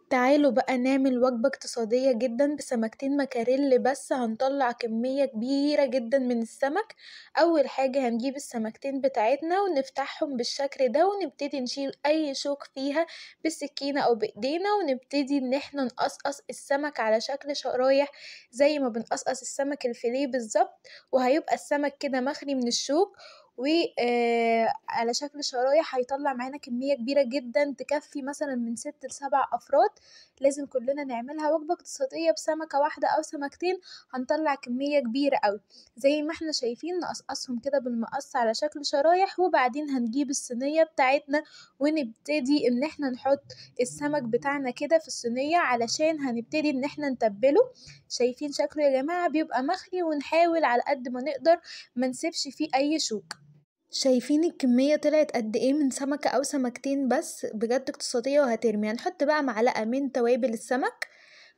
تعالوا بقى نعمل وجبة اقتصادية جدا بسمكتين مكاريل بس، هنطلع كمية كبيرة جدا من السمك. أول حاجة هنجيب السمكتين بتاعتنا ونفتحهم بالشكل ده، ونبتدي نشيل أي شوك فيها بالسكينة أو بإيدينا، ونبتدي إن احنا نقصقص السمك على شكل شرايح زي ما بنقصقص السمك الفيليه بالظبط، وهيبقى السمك كده مخلي من الشوك و على شكل شرايح. هيطلع معانا كمية كبيرة جدا تكفي مثلا من 6 ل7 أفراد. لازم كلنا نعملها وجبة اقتصادية بسمكة واحدة أو سمكتين، هنطلع كمية كبيرة قوي. زي ما احنا شايفين نقصقصهم كده بالمقص على شكل شرايح، وبعدين هنجيب الصينية بتاعتنا ونبتدي ان احنا نحط السمك بتاعنا كده في الصينية علشان هنبتدي ان احنا نتبله. شايفين شكله يا جماعة؟ بيبقى مخلي، ونحاول على قد ما نقدر ما نسيبش فيه اي شوك. شايفين الكمية طلعت قد ايه من سمكة او سمكتين بس؟ بجد اقتصادية وهترمي. هنحط بقى معلقة من توابل السمك،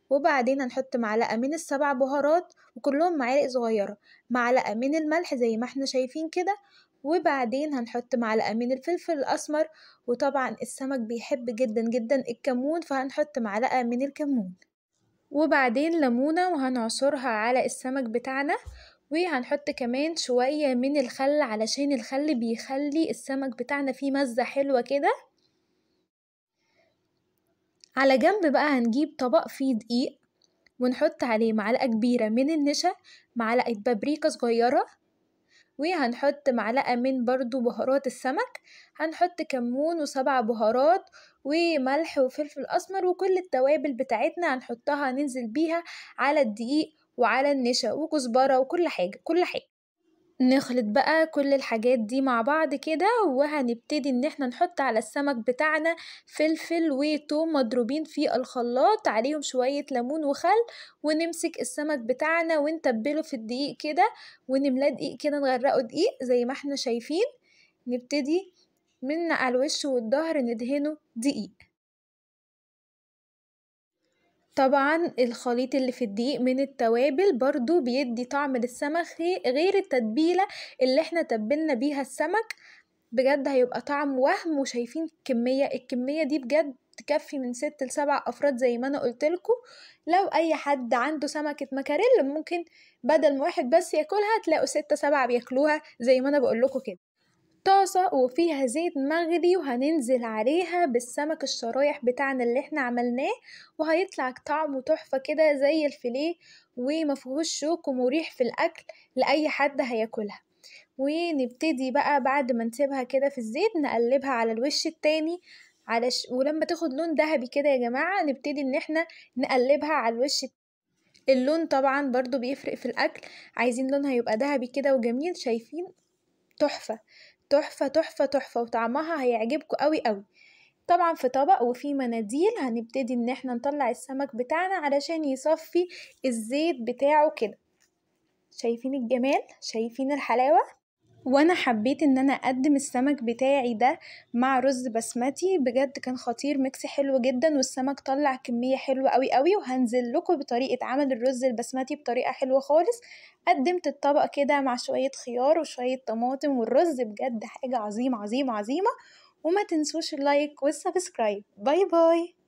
وبعدين هنحط معلقة من ال7 بهارات وكلهم معالق صغيرة، معلقة من الملح زي ما احنا شايفين كده، وبعدين هنحط معلقة من الفلفل الأسمر، وطبعا السمك بيحب جدا جدا الكمون فهنحط معلقة من الكمون، وبعدين ليمونة وهنعصرها على السمك بتاعنا، وهنحط كمان شوية من الخل علشان الخل بيخلي السمك بتاعنا فيه مزة حلوة كده. على جنب بقى هنجيب طبق فيه دقيق ونحط عليه معلقة كبيرة من النشا، معلقة بابريكا صغيرة، وهنحط معلقة من برضو بهارات السمك، هنحط كمون و7 بهارات وملح وفلفل أسمر وكل التوابل بتاعتنا هنحطها، ننزل بيها على الدقيق وعلى النشا وكزبرة وكل حاجة، كل حاجة. نخلط بقى كل الحاجات دي مع بعض كده، وهنبتدي ان احنا نحط على السمك بتاعنا فلفل وتوم مضروبين في الخلاط، عليهم شوية ليمون وخل، ونمسك السمك بتاعنا ونتبله في الدقيق كده، ونملاه دقيق كده، نغرقه دقيق زي ما احنا شايفين. نبتدي من على الوش والظهر ندهنه دقيق. طبعا الخليط اللي في الدقيق من التوابل برضو بيدي طعم للسمك غير التتبيلة اللي احنا تبلنا بيها السمك، بجد هيبقى طعم وهم. وشايفين الكمية دي بجد تكفي من 6 ل7 أفراد زي ما انا قلتلكوا. لو اي حد عنده سمكة مكاريل ممكن بدل ما واحد بس ياكلها تلاقوا 6 7 بياكلوها زي ما انا بقولكوا كده. طاسة وفيها زيت مغلي، وهننزل عليها بالسمك الشرايح بتاعنا اللي احنا عملناه، وهيطلع طعمه تحفة كده زي الفيليه، ومفيهوش شوك ومريح في الأكل لأي حد هياكلها. ونبتدي بقى بعد ما نسيبها كده في الزيت نقلبها على الوش التاني، ولما تاخد لون ذهبي كده يا جماعة نبتدي ان احنا نقلبها على الوش. اللون طبعا برضو بيفرق في الأكل، عايزين لونها يبقى ذهبي كده وجميل. شايفين؟ تحفة تحفة تحفة تحفة، وطعمها هيعجبكم قوي قوي. طبعا في طبق وفي مناديل هنبتدي ان احنا نطلع السمك بتاعنا علشان يصفي الزيت بتاعه كده. شايفين الجمال؟ شايفين الحلاوة؟ وانا حبيت ان انا اقدم السمك بتاعي ده مع رز بسمتي، بجد كان خطير، mix حلو جدا، والسمك طلع كمية حلوة قوي قوي. وهنزل لكم بطريقة عمل الرز البسمتي بطريقة حلوة خالص. قدمت الطبق كده مع شوية خيار وشوية طماطم والرز، بجد حاجة عظيمة عظيمة عظيمة. وما تنسوش ال like وال subscribe. bye bye.